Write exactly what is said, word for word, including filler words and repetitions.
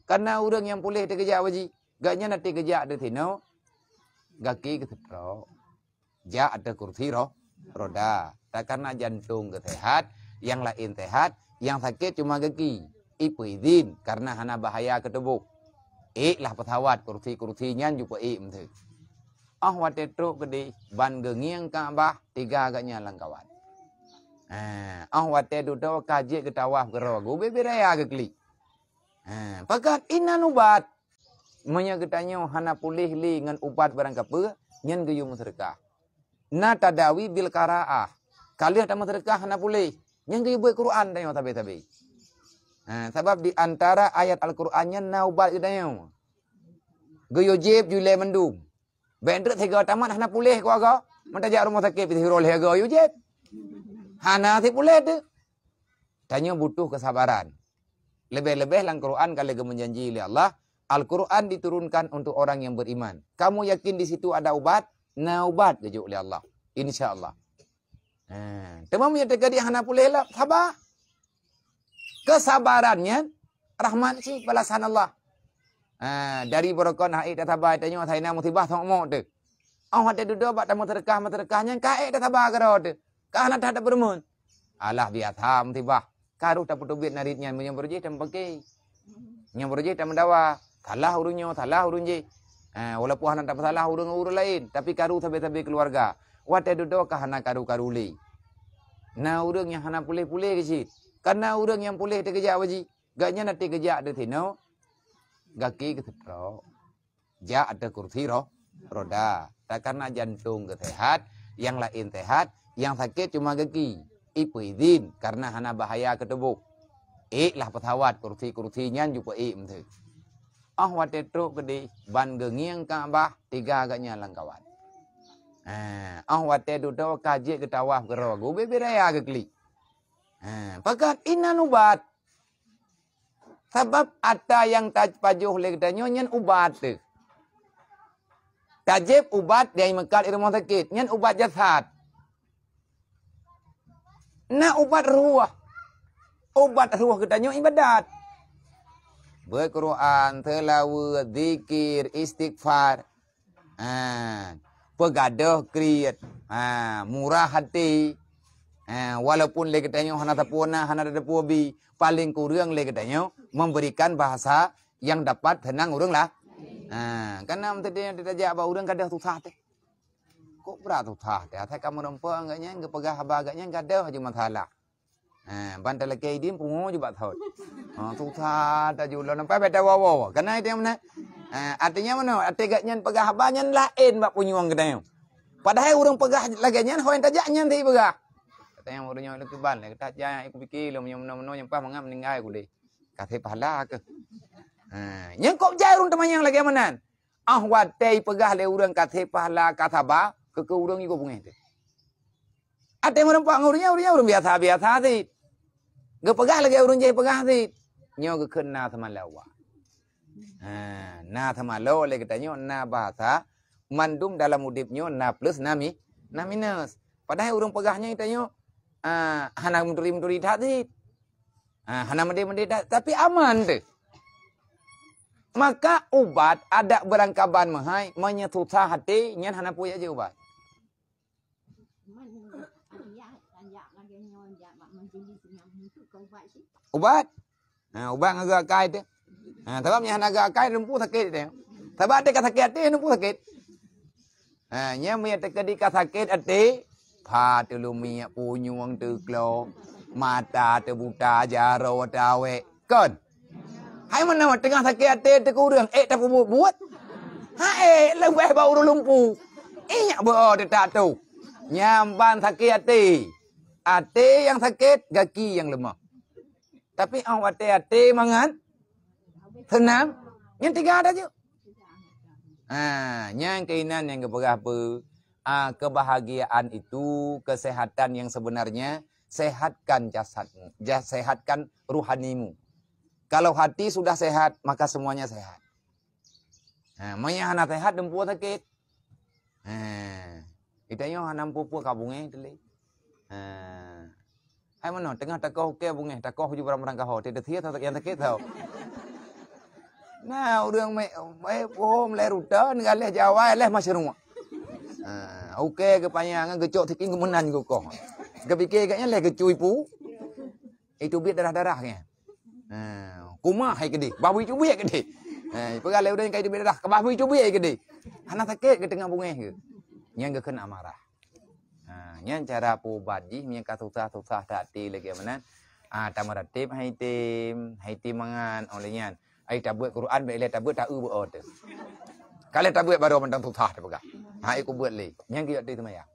Kareuna ureuëng nyang puléh teukeujak baji, gobnyan até geujak di sinoe, gaki geuseutrok. Jak ateueh kursi roh, roda. Takarna jantong geuh sehat, nyang laén sehat, nyang sakét cuma gaki. Ipeuidhin kareuna hana bahaya keu tuboh. Ék lah peusawat kursi-kursi nyan jipeuék meuteuk. Óh watée trok keudeh ban geungieng Ka'bah, tiga gobnyan lam kawan. Ha, óh watée dudoe ka jeuet geutawaf keudroe, geubri-bri raya geuklik. Ha, pakat inan ubat. Meunyoe geutanyoe hana puléh lé ngon ubat barang kapeue, nyan geuyue meuseudeukah. Na tadawi bil qiraah. Ka lheueh tameuseudeukah hana puléh, nyan geuyue beuet Quran tanyoe sabe-sabe. Ha, sabab di antara ayat Al-Quran nyan na ubat geutanyoe. Geuyue jieb ju ilée mandum. Bék treuk sigoe tamat hana puléh keuluwarga. Meutajak rumoh sakét pih siuroe lhée goe yue jieb. Hana sipuléh teuh. Tanyoe butuh keusabaran. Leubeh-leubeh lam Quran ka lagée meujanji lé Allah, Al-Quran diturunkan untuk orang yang beriman. Kamu yakin di situ ada ubat? Na ubat geujok lé Allah. Insya Allah. Ha, teuma meunyoe teukeudi hana puléh lom, saba. Keusabaran nyan rahmat cit balasan Allah. Ha, dari beurokon hai tasaba tanyoe saina musibah sok mok teuh. Óh watée dudoe bak tameuseudeukah-meuseudeukah nyan ka ék tasaba keudroe teuh. Ka hana that tapeureumeun. Alah biasa musibah. Karu tapeuteubiet narit nyan meunyoe beurujih tameupaké. Nyoe beurujih tameudawa. Salah ureuëng nyoe, salah ureuëng jih. Ha, walaupun hana tapeusalah ureuëng-ureuëng laén, tapi karu sabe-sabe keuluwarga. Watée dudoe ka hana karu-karu lé. Na ureuëng nyang hana puléh-puléh keu cit. Kareuna ureuëng nyang puléh teukeujak baji, gobnyan até geujak di sinoe, gaki geuseutrok. Jak ateueh kursi roh, roda. Takarna jantong geuh sehat, nyang laén sehat, nyang sakét cuma gaki. Ipeuidhin kareuna hana bahaya keu tuboh. Ék lah peusawat kursi-kursi nyan jipeuék meuteuk. Óh watée trok keudeh ban geungieng Ka'bah, tiga gobnyan lam kawan. Ha, óh watée dudoe ka jeuet geutawaf keudroe, geubri-bri raya geuklik. Ha, pakat inan ubat. Sabab atra nyang tapajoh lé geutanyoe nyan ubat teuh. Tajieb ubat nyang meukat di rumoh sakét, nyan ubat jasad. Na ubat ruh. Ubat ruh geutanyoe ibadat. Beuet Quran, seulaweuet, zikir, istighfar. Ha, peugadôh kriet. Ha, murah até. Ha, walaupun lé geutanyoe hana tapue na, hana tapue bi, paléng kureueng lé geutanyoe memberikan bahasa nyang dapat seunang ureuëng lah. Ha, kareuna meuteuntée tajak bak ureuëng kadang susah teuh. Kok brat susah teuh, asai ka meurumpok ngon gobnyan, geupeugah haba gobnyan gadôh aju masalah. Ha, ban talakée idin pungo ju bak thot. Ha, susah taju lom nampai beda wawa. Kana itu yang mana? Ha, artinya mana? Arti gak nyan peugah haba nyan laén bak punyueng geutanyoe. Padahai ureuëng peugah lagée nyan hoi tajak nyan teupeugah. Katanya ureuëng nyoe leukeubal, tajak ikut pikir lom nyoe meunoe-meunoe nyang pas mangat meninggai ku deh. Kasih pahala ke? Ha, nyang kok jai ureuëng teumanyang lagée meunan. Ah watée peugah lé ureuëng kasih pahala ka saba, keu ureuëng iko bungéh teuh. Até meureumpok ngon ureuëng nyan, ureuëng nyan ureuëng biasa-biasa cit. Geupeugah lagée ureuëng jih peugah cit. Nyoe geukheun na seumaloe. Ha, na seumaloe lé geutanyoe na bahasa mandum dalam udeb nyoe na plus na mi, na minus. Padahai ureuëng peugah nyoe tanyoe, ah, hana meuturi-meuturi that cit. Ah, hana meudeh-meudeh that, tapi aman teuh. Maka ubat adak beurangkaban meuhai, meunyoe susah até, nyan hana peue jak jeuet ubat. Ubat? Ha, ubat ngon geuakai teuh. Ha, sabab nyang hana geuakai lumpuh sakét teuh. Sabab até ka sakét até lumpuh sakét. Ha, nyan meunyoe teukeudi ka sakét até, pha teuleumiek punyueng teuklo, mata teubuta jaroe tawék. Kon? Hai meunan teungoh sakét até teuh keu ureuëng, ék tapeubuet-buet? Ha ék leubeh bak ureuëng lumpuh. Inyak beu-o teutak tu. Nyan ban sakét até. Até nyang sakét, gaki nyang leumoh. Tapi óh watée até mangat, seunang, nyan tiga dah jeuet. Ha, nyang keuinan nyang geupeugah peue? Ah, kebahagiaan itu, kesehatan yang sebenarnya, sehatkan jasadmu, ja-, sehatkan rohanimu. Kalau hati sudah sehat, maka semuanya sehat. Ha, meunyoe hana sehat, dumpeue sakét. Ha, geutanyoe hana peue-peue ka bungéh teuh lé. Ha. Hai meunoe, teungoh takoh ukée bungéh, takoh ju barang-barang kaho, teuh teusie nyang sakét tho. Nah, ureuëng mé eh pohom lé ruta, neugaleh jawai leh masyruq. Ha, oke geupanyangan geucok tiking geumenan geukoh. Geupike gaknya leh geucui pu. Itu biet darah-darah nya. Ha, kumah hai keudeh, babui cubiek keudeh. Ha, peugah lé ureuëng kai cubiek darah, babui cubiek keudeh. Hana sakét ke teungoh bungéh ke. Nyang geukheun amarah. Ha, nyan cara peuubat jih meunyoe ka susah-susah that até lagée meunan. Ah, tameuratéb hai tem, hai tem mangat oleh nyan. Ai tabeuet Quran bék lé tabeuet taeu beu teuh. Ka lé tabeuet baru mantong susah tapeugah. Ha, ikut buet lé. Nyan geuyok teuh seumayang.